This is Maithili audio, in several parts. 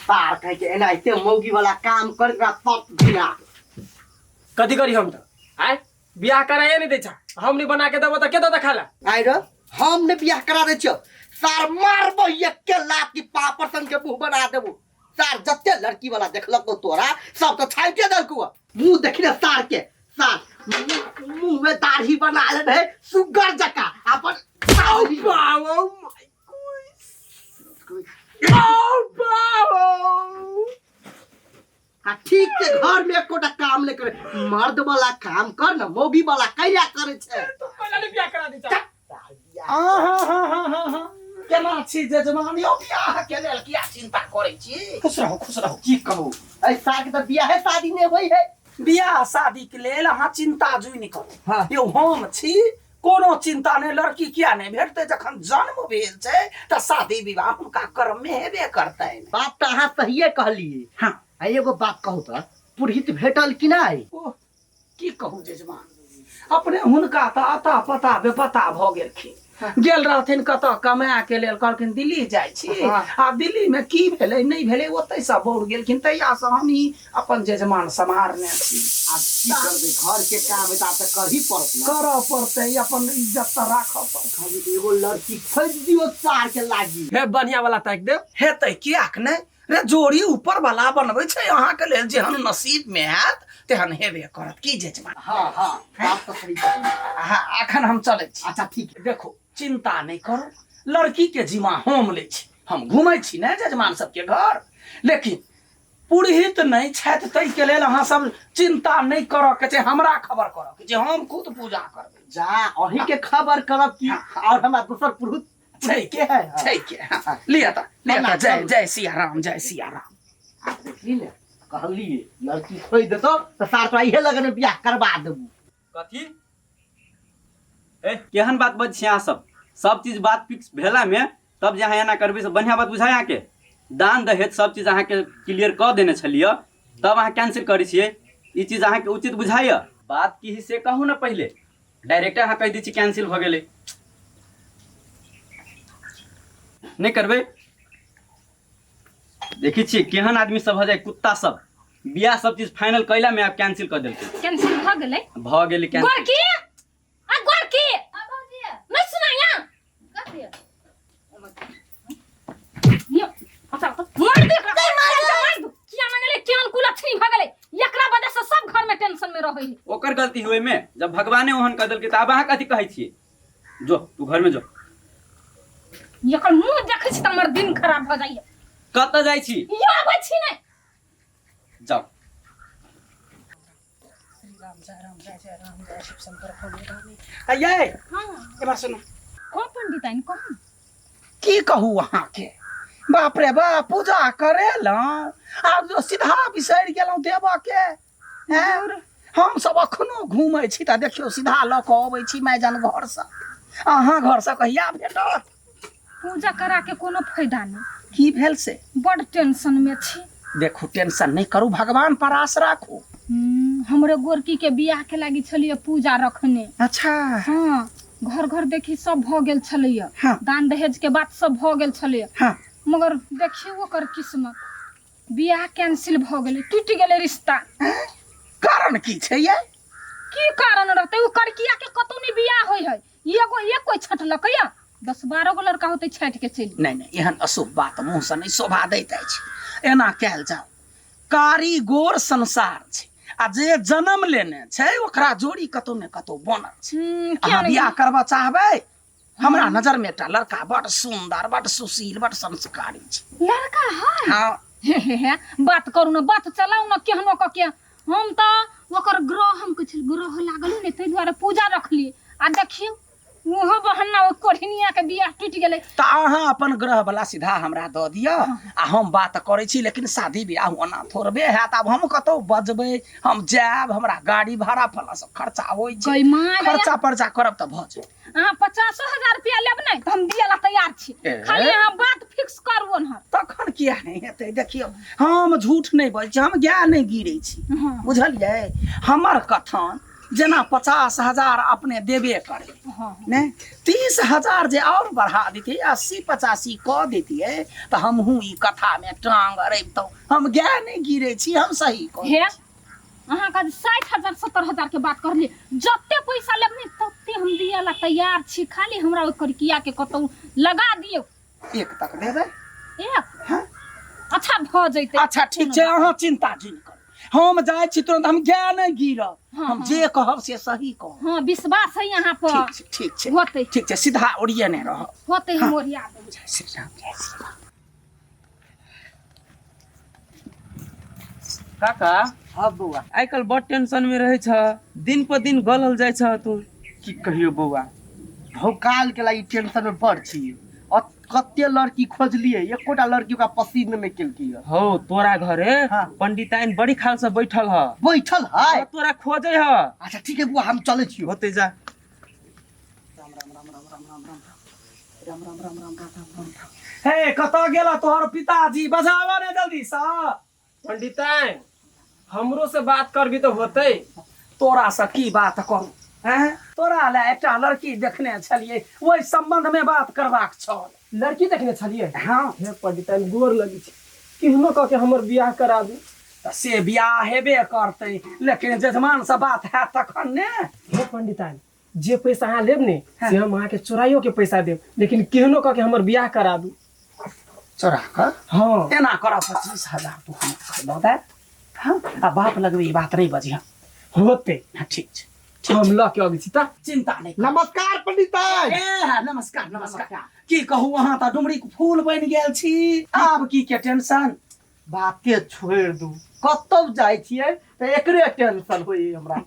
सार कहे के एनाहिते मौगी वाला काम कर एकरा सब दिना। कथी करी हम तऽ आय बियाह कराए नहीं दै छा, हम नहीं बना के देबो तऽ के देतै खाला? आइ रे, हम ने बियाह करा दै छियौ सार, मारबो एके लात की पापड़ सन के मुंह बना देबो सार। जते लड़की वाला देखलको तोरा सब तऽ छाइटे देलको। मुंह देखी ने सार के, सार मुंह में दाढ़ी बना ले रहे सुगर जका अपन। आ ठीक से घर में एकोटा काम नहीं करे, मर्द वाला काम कर ना, मौगी वाला कैला करे छे? तू पहले नहीं बियाह करा दी चा। केना छी जजमान यौ? बियाह के लेल किया चिंता करै छी? खुश रहू, खुश रहू। की कहू, एहि साल के तऽ बियाहे शादी नहि होइ है। बियाह शादी के लेल अहाँ चिंता जुनि करू। हाँ। यौ, हम छी, कोनो चिंता नहि। लड़की किया नहि भेटतै? जखन जन्म भेल छै तऽ शादी विवाह हुनका कर्म मे हेबे करतनि। बात तऽ अहाँ सहिए कहलियै। हाँ। आ एगो बात कहू तऽ, पुरहित भेटल कि नहि? ओह, की कहू जजमान, अपने हुनका तऽ अता पता बेपता भऽ गेलखिन। गेल रहथिन कतऽ कमाए के लेल, कहलखिन दिल्ली जाइ छी। आ दिल्ली में की भेलै नहि भेलै, ओतै से बौर गेलखिन। तहिया से हम ही अपन जजमान सम्हारने छी। आब की करबै, घर के काम है तऽ आब तऽ करही पड़त ने। करऽ पड़तै, अपन इज्जत तऽ राखऽ पड़तै। खाली एगो लड़की खोजि दियौ सार के लागी। हे, बढ़िया वाला ताकि देब। हेतै, कियाक नहि रे, जोड़ी ऊपर वाला बनबै छै। अहाँके लेल जेहन नसीब में हैत तेहन हेबे करत। की जजमान? हाँ हाँ, बात तऽ सही कहलियै। हाँ, अखन हम चलै छी। अच्छा, ठीक है। देखो, चिंता नहि करू, लड़की के जिम्मा हम लै छी। हम घूमै छी ने जजमान सबके घर। लेकिन पुरोहित नहि छथि, ताहिके लेल अहाँ सब चिंता नहि करऽ के छै। हमरा खबर करऽ के छै, हम खुद पूजा करबै। जा, अहीं के खबर करब की, और हमरा दोसर पुरोहित छै के है? छै के, हाँ, लिअ तऽ, लिअ तऽ। जय जय सिया राम, जय सिया राम। आब देखली ने, कहलिए लड़की खोज देतो तऽ सार तोरा इहे लगन में बियाह करबा देबू। कथी ए, केहन बात बज छी अहाँ सब? सब चीज बात फिक्स भेला में तब जे अहाँ एना करबै से बढ़िआँ बात बुझाय अहाँके? दान दहेज सब चीज अहाँके क्लियर कऽ देने छलियै, तब अहाँ कैंसिल करै छियै, ई चीज अहाँके उचित बुझाइए? बात की ही से कहू ने पहिले, डायरेक्ट अहाँ कहि दै छी कैंसिल भऽ गेलै, नहि करबै। देखै छियै केहन आदमी सब भऽ जाय, कुत्ता सब। बियाह सब चीज फाइनल कैला में आब कैंसिल कऽ देलकै। कैंसिल भऽ गेलै? भऽ गेलै कैंसिल। गोरकी, आ गोरकी, नहीं सुनाया? यो, अच्छा, मार दे एकरा, मार दे। किया ना गेलै? केहन कुलक्षणी भऽ गेलै, एकरा वजह से सब घर में टेंशन में रहै है। ओकर गलती हुए में जब भगवाने ओहन कऽ देलकै तऽ आब अहाँ कथी कहै छियै? जो तू घर में जो। एकर मुंह देखै छी तऽ हमर दिन खराब भऽ जाइए। कतऽ जाइ छी? यो, आबै छी ने। जाओ। अये। हाँ। एमहर सुनू। कौन पंडिताइन, कहू। की कहू अहाँके, बाप रे बाप, पूजा करेलहुँ, आब जो सीधा बिसरि गेलहुँ देबऽ के। हैं? हम सब अखनो घूमै छी तऽ देखियौ सीधा लऽ कऽ अबै छी माइजन घरसँ। अहाँ घरसँ कहिया भेटत? पूजा करा के कोनो फायदा नहीं। की भेल से? बड़ टेंशन में छी। देखू, टेंशन नहीं करू, भगवान पर आस राखू। हमरे गोरकी के बियाह के लागी छलिए पूजा रखने। अच्छा। हाँ, घर घर देखी सब भ गेल छलैया। हाँ। दान दहेज के बात सब भ गेल छलैया। हाँ। मगर देखियौ ओकर किस्मत, बियाह कैंसिल भ गेलै, टूटि गेलै रिश्ता। कारण की छै ये? की कारण रहतै, ओ करकिया के कतौ नहीं बियाह होय है। एगो एक कोई छटलकै या 10-12 गो लड़का होतै, छाटि के चलि। नहि नहि, एहन अशुभ बात मुँहसँ नहि शोभा दैत अछि। एना कयल जाओ, कारीगोर संसार छै आ जे जन्म लेने छै ओकरा जोड़ी कतौ ने कतौ बनल छै। किया अहाँ नहि? बियाह करबऽ चाहबै? हमरा नजर में एकटा लड़का बड़ सुंदर, बड़ सुशील, बड़ संस्कारी छै। लड़का है? हाँ। हे हे हे, बात करू ने, बात चलाउ ने केहनो कऽ के। हम तऽ ओकर ग्रह, हम कहै छलियै ग्रह लागल ने, ताहि दुआरे पूजा रखलियै, आ देखियौ ओहो बहाना ओहि कोढ़िनिया के बियाह टूटि गेलै। तऽ अहाँ अपन ग्रह वाला सीधा हमरा दऽ दिअ आ हम बात करै छी। लेकिन शादी बियाह ओना थोड़बे हैत, आब हम कतौ बजबै, हम जायब, हमरा गाड़ी भाड़ा फला सब खर्चा होइ छै। गै माय गै। खर्चा पर्चा करब तऽ भऽ जायत। अहाँ 50,000 रुपया लेब नहि तऽ हम दिअ ला तैयार छी। ए? खाली अहाँ बात फिक्स करू ओनहर। तखन किया नहि हेतै? देखियौ, हम झूठ नहि बजै छी, हम गाय नहि गिरै छी। हाँ। बुझलियै, हमर कथन जेना 50,000 अपने देबे करे हाँ ने 30,000 जे और बढ़ा देतियै 80-85 कऽ देतियै तऽ हमहूँ ई कथामे टांग अड़बितहुँ। हम गाय नहि गिरै छी, हम सही कहै हे छी। अहाँके 60,000 70,000 के बात कहलियै, जते पैसा लेब ने तते हम दिअ ला तैयार छी, खाली हमरा ओहि करिकिया के कतौ लगा दियौ। एक तक देबै। एक? हाँ। अच्छा भऽ जैतै। अच्छा ठीक छै, अहाँ चिंता जुनि करू, हम जाइ छी तुरंत, हम गाय नहि गिरब। हाँ, हम हाँ। जे कहब से सही कहब। हाँ विश्वास है यहाँ पर। ठीक छै, ठीक छै, होतै। ठीक छै, सीधा ओरियने रहब। होतै, हम ओरिया देबै। जय श्री राम, जय श्री राम। काका। हाँ बौआ। आइ काल्हि बड़ टेंशन में रहै छ, दिन पर दिन गलल जाइ छ तू। की कहियो बौआ, भौकाल के लागि टेंशन में बड़ छी। और कते लड़की खोजलिए, एकोटा लड़की ओकरा पसीन नहीं केलकी है। हौ तोरा घरे हाँ। पंडिताइन बड़ी खाल से बैठल ह। बैठल है? हाँ, तोरा खोजे ह। अच्छा ठीक है बुआ, हम चले छियो। होते जा। हे कतऽ गेला तोहर पिताजी? बजावा ने जल्दी सँ। पंडिताइन हमरो से बात करबी तऽ होतै। तोरा से की बात करू हैं? तोरा लए एकटा लड़की देखने छलियै, ओहि संबंध में बात करबाक छल। लड़की देखने छलियै? हाँ। हे पंडिताइन गोर लगै छी, केहनो कऽ के हमर बियाह करा दू। तऽ से बियाह हेबे करतै, लेकिन जजमान से बात हैत तखन ने। हे पंडिताइन जे पैसा अहाँ लेब ने से हम अहाँके चोराइयो के पैसा देब, लेकिन केहनो कऽ के हमर बियाह करा दू। चोरा कऽ? हाँ। एना करब, 25,000 तू हमरा दऽ दे। हाँ, आ बाप लगबे ई बात नहीं बजिह। होते। हाँ, ठीक छै, ठीक हम लऽ के अबै छी तऽ। चिंता नहीं। नमस्कार पंडिताइन। ए, हाँ, नमस्कार नमस्कार। की कहू, अहाँ तऽ डुमरी के फूल बनि गेल छी, आब की के टेंशन? बाते छोड़ि दू, कतौ जाइ छियै तऽ एकरे टेंशन होइए हमरा।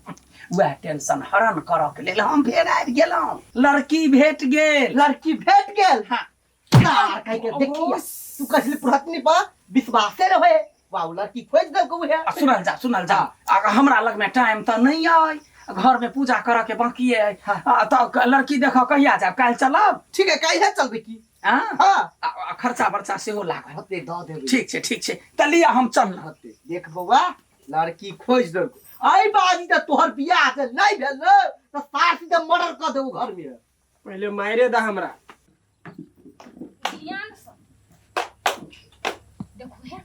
वएह टेंशन हरण करऽ के लेल हम फेर आबि गेलहुँ। लड़की भेट गेल। लड़की भेट गेल? हाँ। सार कहि के देखिए, तू कहली पुरहतनी पर विश्वासे न होए, वाह लड़की खोज देलको उहे। आ सुनल जा, सुनल जा, आ हमरा लग में टाइम तऽ नहीं अइ, घर में पूजा करऽ के बाकी अइ। हाँ। आ, तऽ लड़की देखऽ कहिया जायब? काल्हि चलब? ठीक है, काल्हि चलबै की। हाँ? हाँ। आ खर्चा बर्चा सेहो लागल। होते, दऽ देबै। ठीक छै, ठीक छै, तऽ लिअ हम चललहुँ। होते, देख बौआ लड़की खोज देलको, एहि बाजी तऽ तोहर बियाह जे नहीं भेल ने तऽ सार सीधे मर्डर कऽ देबौ घर में। पहिले मारे दा हमरा। ध्यान से देखो हे,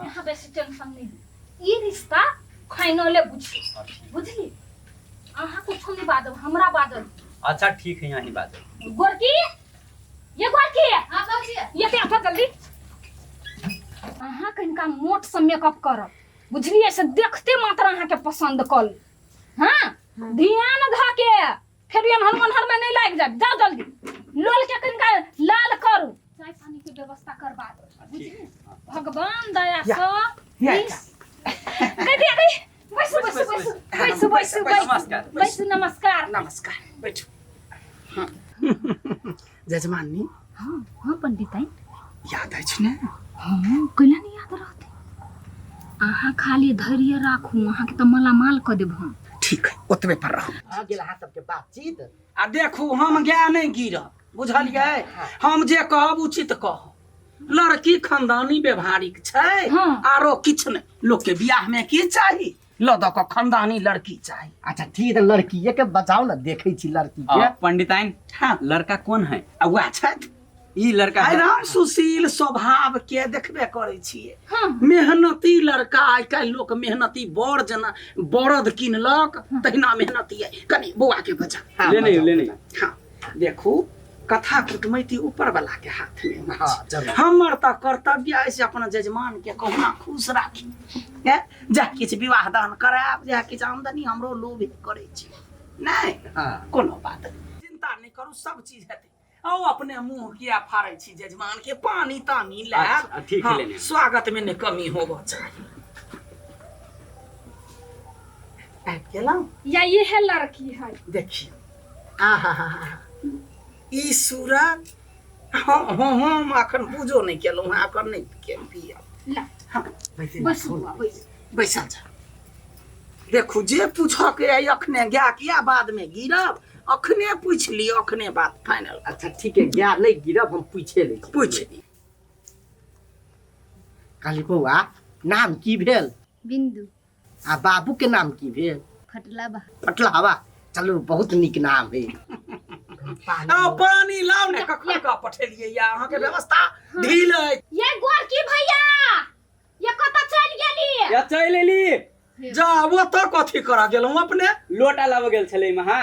यहाँ बेसी टेंशन नहीं, ई रिश्ता फाइनले बुझी, बुझली? अहाँ कुछ नहीं बाजब, हमरा बाजब। अच्छा ठीक है, यहाँ ही बाजब। गोरकी, ये गोरकी। हाँ बाबूजी। ये ते आफा जल्दी। अहाँ कनिका मोट से मेकअप करब, बुझलिए? से देखते मात्र अहाँ के पसंद कल। हाँ ध्यान ध के, फेर एनहर मनहर में नहीं लाग जाए। जाओ जल्दी लोल के कनिका लाल करू, चाय पानी के व्यवस्था करवा दो, बुझलिए? भगवान दया से या, गई गई गई, बैसू बैसू बैसू बैसू बैसू बैसू। नमस्कार। बैसू, नमस्कार। नमस्कार, बैठू। हाँ। जजमानी। हाँ हाँ पंडिताइन। याद अछि ने? हाँ कैला नहीं याद रहते, अहाँ खाली धैर्य राखू, अहाँके तऽ मालामाल कऽ देब हम। ठीक है, ओतबे पर रहू। आ गेल अहाँ सबके बातचीत। आ देखू हम गाय नहीं गिरब, बुझलियै? हम जे कहब उचित कहब। लड़की खानदानी व्यवहारिक छै, हाँ। आरो किछु नहि। लोक के बियाह में की चाही? लऽ दऽ कऽ खानदानी लड़की चाही। अच्छा ठीक है, लड़की के बचाओ ना, देखै छी लड़की के। पंडिताइन। हाँ। लड़का कौन है? आ वएह छथि। ई लड़का आइ है। राम सुशील स्वभाव के देखबे करै छियै। हाँ। मेहनती लड़का, आइ काल्हि लोक मेहनती बड़ जेना बरद किनलक तहिना मेहनती अइ। कनि बौआ के बचा। हाँ, ले नहीं, बजाओ, ले नहीं। हाँ देखू, कथा कुटमैती ऊपर वाला के हाथ में होइ हाँ, छै। जरूर। हमर तऽ कर्तव्य अछि अपना जजमान के कहुना खुश राखी, हैं? जा किछु विवाह दान करायब, जा किछु आमदनी हमरो लोभ करै छी नहि। हाँ। कोनो बात नहि, चिंता नहि करू, सब चीज हेतै। आओ अपने मुंह किया फाड़ै छी? जजमान के पानी तानी लायब। अच्छा, ठीक है, हाँ, लेने। स्वागत में नहि कमी होबऽ चाही। आबि गेलहुँ। या ये है लड़की है। देखियौ, आहा ई सूरत। हम हम अखन पूजो नहि केलहुँ हँ, अखन नहि पियब। ला। हाँ, बैसू बौआ, बैसू। बैसल जा। देखू जे पूछऽ के अइ अखने, गाय किया बाद में गिरब, अखने पूछि लिअ, अखने बात फाइनल। अच्छा ठीक है, गाय नहीं गिरब, हम पूछे लै छी। पूछि लिअ। कहली बौआ नाम की भेल? बिंदु। आ बाबू के नाम की भेल? फटला बा। फटला हवा, चलू बहुत नीक नाम है। आ पानी लाउ ने, कखन का पठेलियै या अहाँके व्यवस्था ढील अइ। ये गोरकी भैया, ये कतऽ चलि गेली? या चलि एली। जा ओतऽ कथी करऽ गेलहुँ अपने? लोटा लाबऽ गेल छलै महा।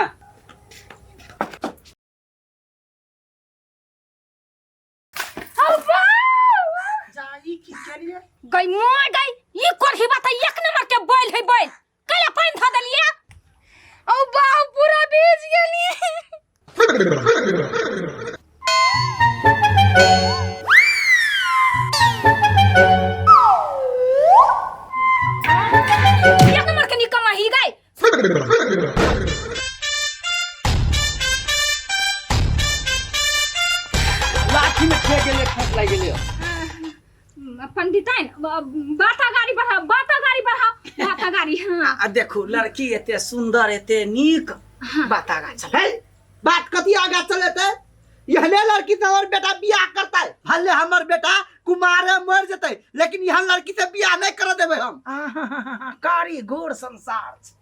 जा ई की केलियै? गई मोय गई, ई कोढ़ी बात एक नंबर के बैल है बैल। कैला पानि धऽ देलियै? औ बाप, पूरा भीज गेली। एक नंबर के निकम्मा ही गई। लाठी में ठेक गेलै, ठोक लागि गेलै। पंडिताइन, बाता गाड़ी बढ़ाओ, बाता गाड़ी बढ़ाओ, बाता गाड़ी। हाँ आ देखू लड़की एते सुंदर, एते नीक, बात आगा चल। है बात कथी आगा चलेते? यहने लड़की से हमर बेटा बियाह करतै, भले हमर बेटा कुमारे मर जेतै, लेकिन यहाँ लड़की से बियाह नहीं कर देबै हम। आहाहाहा, कारी गोर संसार छै,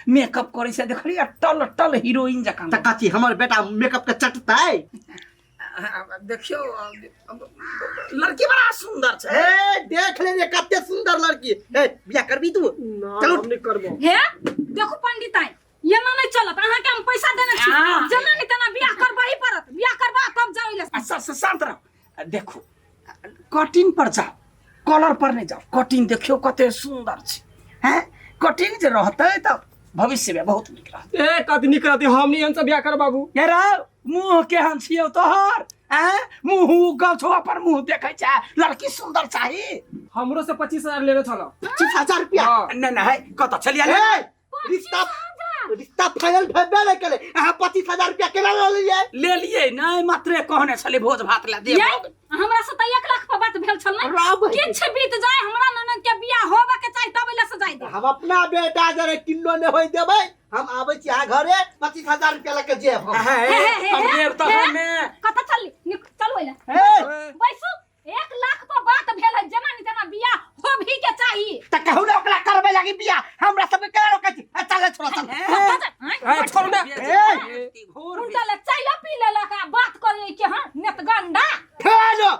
मेकअप करै छै देखलियै टल टल हीरोइन जकाँ। तऽ कथी हमर बेटा मेकअप के चटतै? देखियौ लड़की बड़ा सुंदर छै। ए देख ले रे कते सुंदर लड़की। ए बियाह करबी तू? ना। चलू। हम नहीं करबो। हे देखू पंडिताइन, एना नहीं चलत। अहाँके हम पैसा देने छी, हाँ। जेना नहीं तेना बियाह करबही पड़त। बियाह करबा तब जाउ इले। अच्छा से शांत रहो। आ देखू कटिंग पर जाओ, कलर पर नहीं जाओ। कटिंग देखियो कते सुंदर छै। हैं कटिंग जे रहतै तऽ भविष्य में बहुत नीक रहतै। ए कति निक रहती, हम नहीं हमसे बियाह कर बाबू। ये रौ मुँह केहन छियौ तोहर? हैं मुँह उगल छौ, अपन मुँह देखै छै? लड़की सुंदर चाही। हमरो से 25,000 लेने छलो। 25,000 रुपया? हाँ। नहीं नहीं कतऽ छलियै? ए रिश्ता रिश्ता फाइनल भेबे नहीं केले, अहाँ 25,000 रुपया केना लऽ लेलियै? लेलियै नहि, मात्रे कहने छलै भोज भात लए ये देब। हमरा से तऽ 1 लाख पर बात भेल छल ने। राम। किछु बीत जाय, हमरा ननद के बियाह होबे के चाही तब एले से जाय दे। हम अपना बेटा जरे किन्नो नहि होय देबै। हम आबै छी अहाँ घरे, 25,000 रुपया लऽ के जेब हम। हे, हे, हे, हम हे, देब तऽ हे। हमे। कतऽ चलली? चलू एले। हे बैसू। 1 लाख पर बात भेल है, जेना नि तेना बियाह होबही के चाही। तऽ कहू ने ओकरा करबै लागी बियाह, हमरा सबके केना रोकै छी? ए, चल छोड़ा चल। कतऽ जाय? आँय? ए छोड़ ना। ए उल्टा ले चाय पी लेलक आ बात करे के। हाँ नेत गंडा। फेलो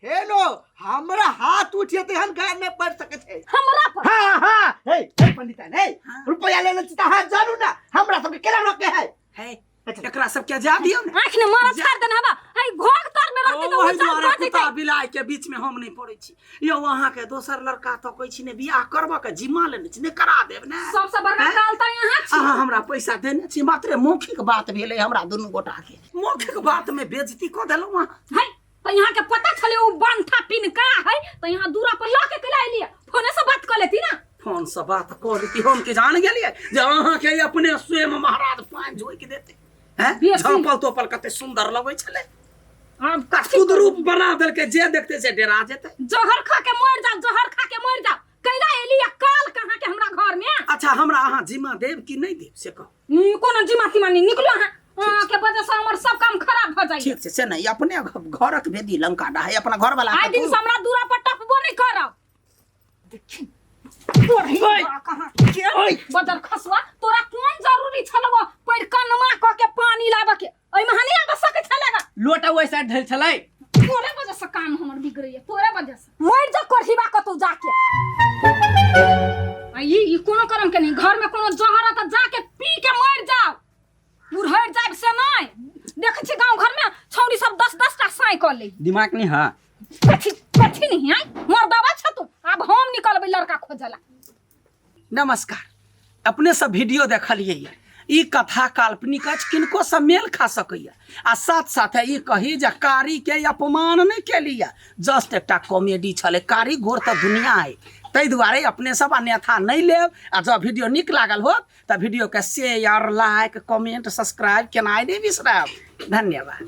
फेलो हमरा हाथ उठेते हम घर में पड़ सके छै हमरा पर? हाँ हाँ। हे हे पंडित हे, रुपया लेने छी तऽ अहाँ जानू ना हमरा सबके केना रोके है। हे एकरा सबके जा दियौ ने। आँखि ने मारा छाड़ देने हवा है घोघ तर में रहती तो ओहि उचाल दुआरे भऽ जेतै। कुत्ता बिलाइ के बीच में हम नहीं पड़ै छी यौ। अहाँके दोसर लड़का तकै छी ने, बियाह करबऽ के जिम्मा लेने छी ने, करा देब ने। सबसे बड़का काल तऽ यहाँ छी। अहाँ हमरा पैसा देने छी, मात्रे मौखिक बात भेलै हमरा दुनू गोटा के। मौखिक बात में बेइज्जती कऽ देलहुँ अहाँ। है तऽ यहाँ के पता छलै ओ बंठा पिनका है तऽ यहाँ दूरा पर लऽ के कैला एलियै? फोने से बात कऽ लेती ना। फोन से बात कऽ लेती? हम के जान गेलियै जे अहाँके अपने स्वयं महाराज पानि झोंकि देते हैं। बेसी। झाँपल तोपल कते सुंदर लगै छलै। आब कुदरूप बना देलकै, जे देखते से डरा जेतै। जहर खा के मरि जाओ, जहर खा के मरि जाओ। कैला एली आ काल कहाँ के हमरा घर में? अच्छा हमरा अहाँ जिम्मा देब कि नहीं देब से कहू। ई कोनो जिम्मा तिम्मा नहीं। निकलो अहाँ, अहाँ के वजह से हमर सब काम खराब भ जाइए। ठीक छै से नहीं, अपने घरक भेदी लंका डाहे, अपना घर वाला आइ दिन से हमरा दूरा पर टपबो नहीं करब। देखी तोर कहाँ बदर खसुआ, तोरा कोन जरूरी छलौ पैर कनमा क के पानी लाबऽ के? ओहिमे हनी आबऽ सकै छलेगा? लोटा ओहि साइड धैल छलै। तोरे वजह से काम हमर बिगड़ैया, तोरे वजह से। मरि जा कोढ़ीबा कतौ जाके। आ ई कोनो करम के नहीं। घर में कोनो जहर है तऽ जाके पी के मरि जाओ, बुढ़ैर जाब से नहीं। देखै छी गाँव घर में छौड़ी सब 10-10 टा साँइ कऽ ले। दिमाग नहीं हाँ। कथी कथी नहीं आई मर्दावा छ तू? आब हम निकलबै लड़का खोजला। नमस्कार, अपने सब वीडियो देखलियै ये। ई कथा काल्पनिक अछि, किनको से मेल खा सकैया। आ साथ साथ ई कही जे कारी के अपमान नहि केलियै, जस्ट एकटा कॉमेडी छलै। कारी गोर तऽ दुनिया है, ताहि दुआरे अपने सब अन्यथा नहि लेब। आ जँ वीडियो नीक लागल हो तऽ वीडियो के शेयर, लाइक, कमेंट, सब्सक्राइब केनाइ नहि बिसरायब। धन्यवाद।